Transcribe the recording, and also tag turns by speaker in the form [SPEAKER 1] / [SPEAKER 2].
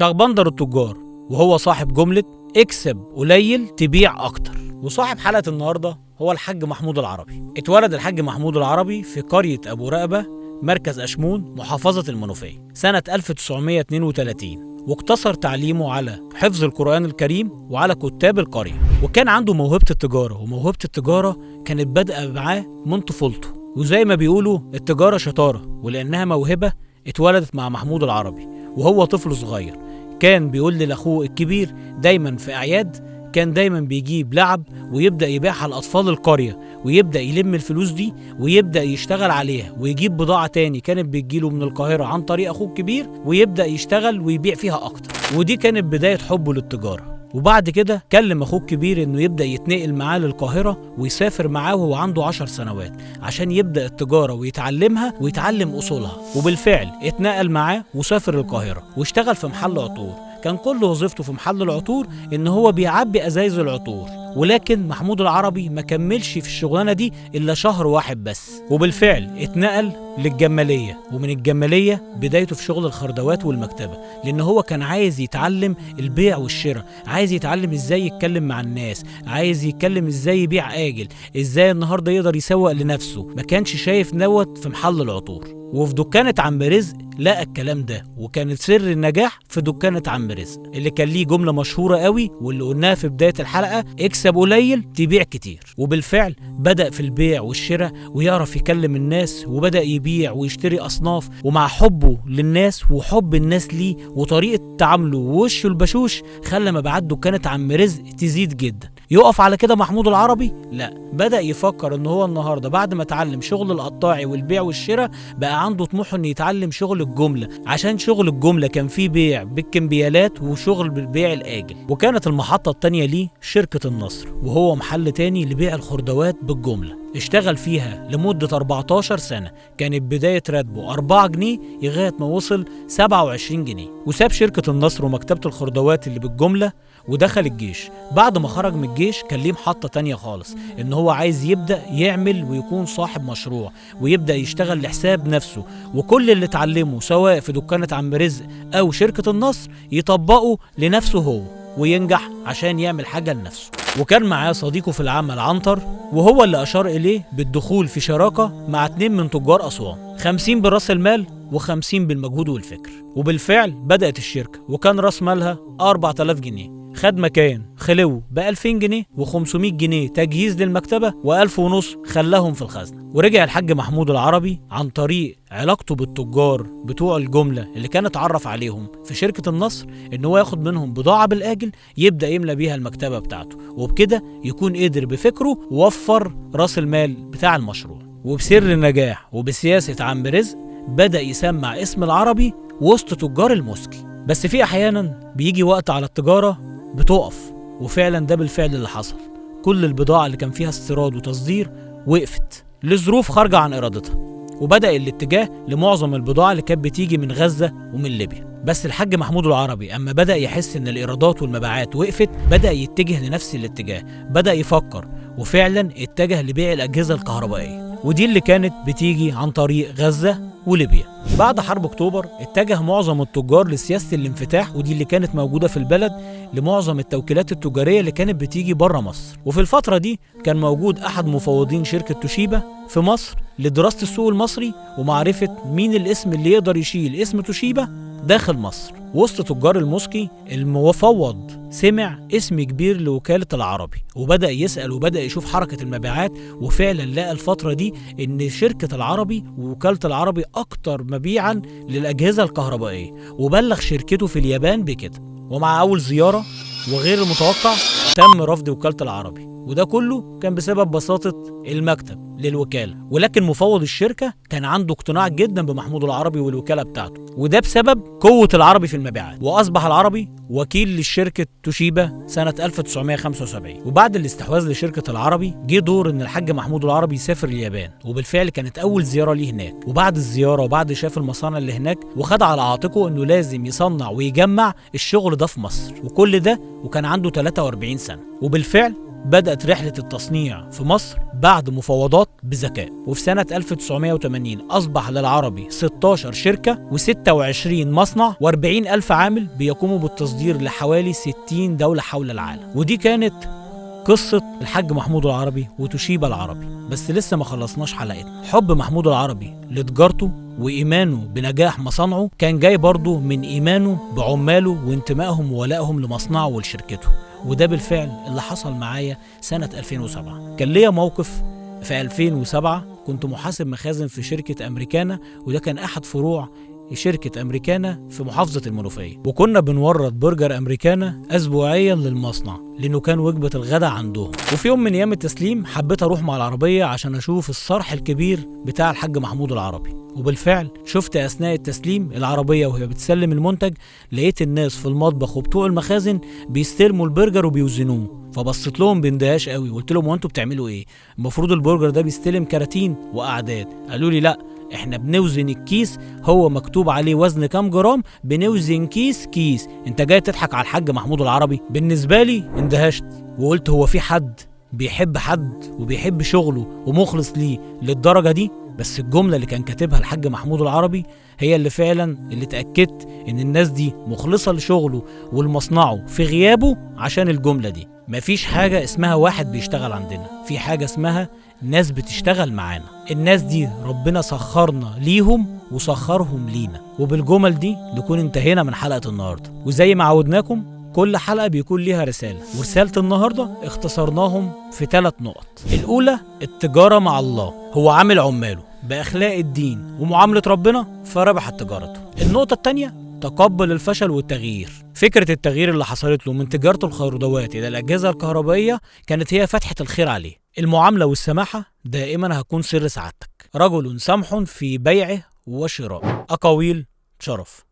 [SPEAKER 1] شاهبندر التجار، وهو صاحب جملة اكسب قليل تبيع أكتر. وصاحب حلقة النهاردة هو الحاج محمود العربي. اتولد الحاج محمود العربي في قرية أبو رقبة، مركز أشمون، محافظة المنوفية، سنة 1932، واقتصر تعليمه على حفظ القرآن الكريم وعلى كتاب القرية. وكان عنده موهبة التجارة، وموهبة التجارة كانت بادئة معاه من طفولته، وزي ما بيقولوا التجارة شطارة، ولأنها موهبة اتولدت مع محمود العربي وهو طفل صغير. كان بيقول لأخوه الكبير دايما في أعياد، كان دايما بيجيب لعب ويبدأ يبيعها لأطفال القرية، ويبدأ يلم الفلوس دي ويبدأ يشتغل عليها ويجيب بضاعة تاني كانت بتجيله من القاهرة عن طريق أخوه الكبير، ويبدأ يشتغل ويبيع فيها أكتر. ودي كانت بداية حبه للتجارة. وبعد كده كلم أخوه الكبير إنه يبدأ يتنقل معاه للقاهرة ويسافر معاه وهو عنده 10 سنوات عشان يبدأ التجارة ويتعلمها ويتعلم أصولها. وبالفعل اتنقل معاه وسافر القاهرة واشتغل في محل عطور. كان كل وظيفته في محل العطور إن هو بيعبي أزايز العطور، ولكن محمود العربي ما كملش في الشغلانة دي إلا شهر واحد بس. وبالفعل اتنقل للجمالية، ومن الجمالية بدايته في شغل الخردوات والمكتبة، لأن هو كان عايز يتعلم البيع والشراء، عايز يتعلم إزاي يتكلم مع الناس، عايز يتكلم إزاي يبيع آجل، إزاي النهاردة يقدر يسوق لنفسه. ما كانش شايف نوت في محل العطور. وفي دكانة عم رزق لقى الكلام ده، وكانت سر النجاح في دكانة عم رزق اللي كان ليه جملة مشهورة قوي واللي قلناها في بداية الحلقة: اكسب قليل تبيع كتير. وبالفعل بدأ في البيع والشراء ويعرف يكلم الناس، وبدأ يبيع ويشتري أصناف. ومع حبه للناس وحب الناس ليه وطريقة تعامله ووشه البشوش خلى مبيعات دكانة عم رزق تزيد جدا. يقف على كده محمود العربي؟ لا، بدأ يفكر ان هو النهارده بعد ما اتعلم شغل القطاعي والبيع والشراء بقى عنده طموح انه يتعلم شغل الجملة، عشان شغل الجملة كان فيه بيع بالكمبيالات وشغل بالبيع الآجل. وكانت المحطة التانية ليه شركة النصر، وهو محل تاني لبيع الخردوات بالجملة. اشتغل فيها لمدة 14 سنة، كانت بداية راتبه 4 جنيه لغاية ما وصل 27 جنيه. وساب شركة النصر ومكتبة الخردوات اللي بالجملة ودخل الجيش. بعد ما خرج من الجيش كان ليه محطة تانية خالص، ان هو عايز يبدأ يعمل ويكون صاحب مشروع ويبدأ يشتغل لحساب نفسه، وكل اللي اتعلمه سواء في دكانة عم رزق او شركة النصر يطبقه لنفسه هو وينجح عشان يعمل حاجة لنفسه. وكان معاه صديقه في العمل عنتر، وهو اللي أشار إليه بالدخول في شراكة مع 2 من تجار أسوان، 50 برأس المال و50 بالمجهود والفكر. وبالفعل بدأت الشركة، وكان رأس مالها 4000 جنيه. خد مكان خلو ب2000 جنيه و500 جنيه تجهيز للمكتبة و1500 خلاهم في الخزنة. ورجع الحاج محمود العربي عن طريق علاقته بالتجار بتوع الجملة اللي كان اتعرف عليهم في شركة النصر ان هو ياخد منهم بضاعة بالآجل يبدأ يملى بيها المكتبة بتاعته، وبكده يكون قدر بفكره وفر راس المال بتاع المشروع. وبسر النجاح وبسياسة عم رزق بدأ يسمع اسم العربي وسط تجار الموسكي. بس في احيانا بيجي وقت على التجارة بتقف، وفعلا ده بالفعل اللي حصل. كل البضاعة اللي كان فيها استيراد وتصدير وقفت لظروف خارجة عن إرادتها، وبدأ الاتجاه لمعظم البضاعة اللي كانت بتيجي من غزة ومن ليبيا. بس الحاج محمود العربي أما بدأ يحس إن الإيرادات والمبيعات وقفت بدأ يتجه لنفس الاتجاه، بدأ يفكر، وفعلا اتجه لبيع الأجهزة الكهربائية، ودي اللي كانت بتيجي عن طريق غزة وليبيا. بعد حرب اكتوبر اتجه معظم التجار لسياسة الانفتاح، ودي اللي كانت موجودة في البلد لمعظم التوكيلات التجارية اللي كانت بتيجي بره مصر. وفي الفترة دي كان موجود أحد مفوضين شركة توشيبا في مصر لدراسة السوق المصري ومعرفة مين الاسم اللي يقدر يشيل اسم توشيبا داخل مصر. وسط تجار الموسكي المفوض سمع اسم كبير لوكالة العربي، وبدأ يسأل وبدأ يشوف حركة المبيعات، وفعلا لقى الفترة دي ان شركة العربي ووكالة العربي اكتر مبيعا للأجهزة الكهربائية، وبلغ شركته في اليابان بكده. ومع اول زيارة وغير المتوقع تم رفض وكالة العربي، وده كله كان بسبب بساطة المكتب للوكالة. ولكن مفوض الشركة كان عنده اقتناع جدا بمحمود العربي والوكالة بتاعته، وده بسبب قوة العربي في المبيعات. وأصبح العربي وكيل لشركة توشيبا سنة 1975. وبعد الاستحواذ لشركة العربي جه دور ان الحاج محمود العربي يسافر اليابان، وبالفعل كانت أول زيارة ليه هناك. وبعد الزيارة وبعد شاف المصانع اللي هناك وخد على عاتقه انه لازم يصنع ويجمع الشغل ده في مصر، وكل ده وكان عنده 43 سنة. وبالفعل بدأت رحلة التصنيع في مصر بعد مفاوضات بذكاء. وفي سنة 1980 أصبح للعربي 16 شركة و26 مصنع و40 ألف عامل بيقوموا بالتصدير لحوالي 60 دولة حول العالم. ودي كانت قصة الحاج محمود العربي وتوشيبا العربي. بس لسه ما خلصناش حلقتنا. حب محمود العربي لتجارته وإيمانه بنجاح مصانعه كان جاي برضه من إيمانه بعماله وانتمائهم وولائهم لمصنعه ولشركته، وده بالفعل اللي حصل معايا سنة 2007. كان ليا موقف في 2007، كنت محاسب مخازن في شركة أمريكانا، وده كان أحد فروع شركة أمريكانا في محافظة المنوفية، وكنا بنورد برجر أمريكانا أسبوعيا للمصنع لأنه كان وجبة الغداء عندهم. وفي يوم من أيام التسليم حبيت أروح مع العربية عشان أشوف الصرح الكبير بتاع الحاج محمود العربي، وبالفعل شفت أثناء التسليم العربية وهي بتسلم المنتج، لقيت الناس في المطبخ وبتوع المخازن بيستلموا البرجر وبيوزنوه. فبصيت لهم باندهاش قوي وقلت لهم وانتوا بتعملوا ايه؟ المفروض البرجر ده بيستلم كراتين واعداد. قالوا لي لا، احنا بنوزن الكيس، هو مكتوب عليه وزن كام جرام، بنوزن كيس كيس. انت جاي تضحك على الحاج محمود العربي؟ بالنسبة لي اندهشت وقلت هو في حد بيحب حد وبيحب شغله ومخلص ليه للدرجة دي؟ بس الجملة اللي كان كاتبها الحاج محمود العربي هي اللي فعلا اللي اتأكدت ان الناس دي مخلصة لشغله ولمصنعه في غيابه عشان الجملة دي. مفيش حاجة اسمها واحد بيشتغل عندنا، في حاجة اسمها ناس بتشتغل معانا. الناس دي ربنا سخرنا ليهم وسخرهم لينا. وبالجمل دي نكون انتهينا من حلقة النهاردة، وزي ما عودناكم كل حلقة بيكون ليها رسالة، ورسالة النهاردة اختصرناهم في 3 نقط. الأولى، التجارة مع الله، هو عامل عماله بأخلاق الدين ومعاملة ربنا فربحت تجارته. النقطة الثانية، تقبل الفشل والتغيير. فكرة التغيير اللي حصلت له من تجارة الخردوات إلى الأجهزة الكهربائية كانت هي فتحة الخير عليه. المعاملة والسماحة دائما هتكون سر سعادتك. رجل سمح في بيعه وشرائه. أقاويل شرف.